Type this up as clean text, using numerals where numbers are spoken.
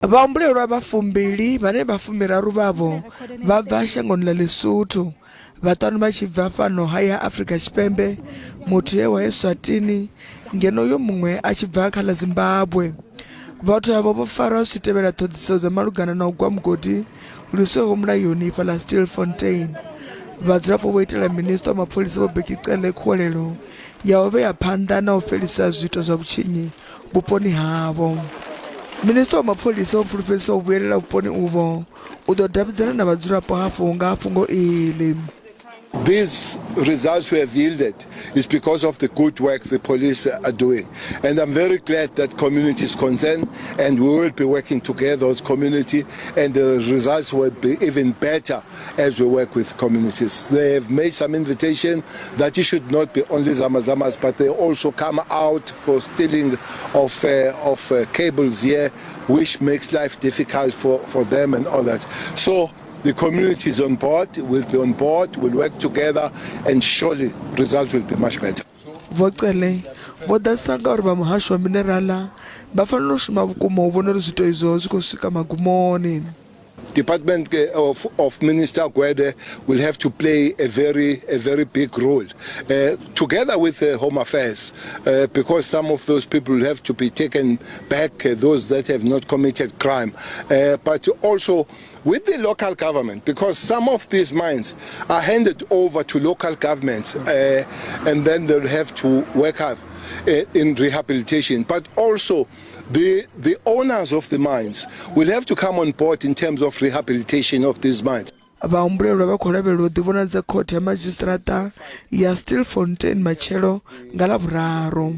Vhahumbulelwa vha fumbili vhane vha fumiraru vhavho vha bva shangoni ḽa Lesotho, vhaṱanu vha tshi bva fhano haya Afrika Tshipembe, muthihi wa Eswatini ngeno uyo muṅwe a tshi bva kha ḽa Zimbabwe. Vhathu avho vho farwa zwi tshi tevhela ṱhoḓisiso dza malugana na u gwa mugodi lu siho mulayoni fhaḽa Stilfontein. Vhadzulapo vho itela Minisiṱa wa Mapholisa Vho Bheki Cele khuwelelo ya u vhea phanḓa na u fhelisa zwiito zwa vhutshinyi vhuponi havho. Minisiṱa wa mapholisa o fulufhedzisa u vhuyelela vhuponi uvho u ḓo davhidzana na vhadzulapo hafhu nga ha fhungo iḽi. These results we have yielded is because of the good work the police are doing. And I'm very glad that community is concerned and we will be working together with community and the results will be even better as we work with communities. They have made some invitation that it should not be only Zamazamas, but they also come out for stealing of, of cables here, which makes life difficult for, for them and all that. So the community is on board, will be on board, will work together, and surely results will be much better. Vho Cele vho ḓadzisa nga uri vha muhasho wa minerala vha fanela u shuma vhukuma u vhona uri zwiito izwo zwi khou swika magumoni. Department of, of Minister Gwede will have to play a very, a very big role, together with Home Affairs, because some of those people will have to be taken back, those that have not committed crime, but also with the local government, because some of these mines are handed over to local governments, and then they'll have to work out in rehabilitation, but also the, the owners of the mines will have to come on board in terms of rehabilitation of these mines. Vhahumbulelwa vha khou lavhelelwa u ḓivhonadza khothe ya madzhisiṱiraṱa ya Stilfontein matshelo nga Ḽavhuraru.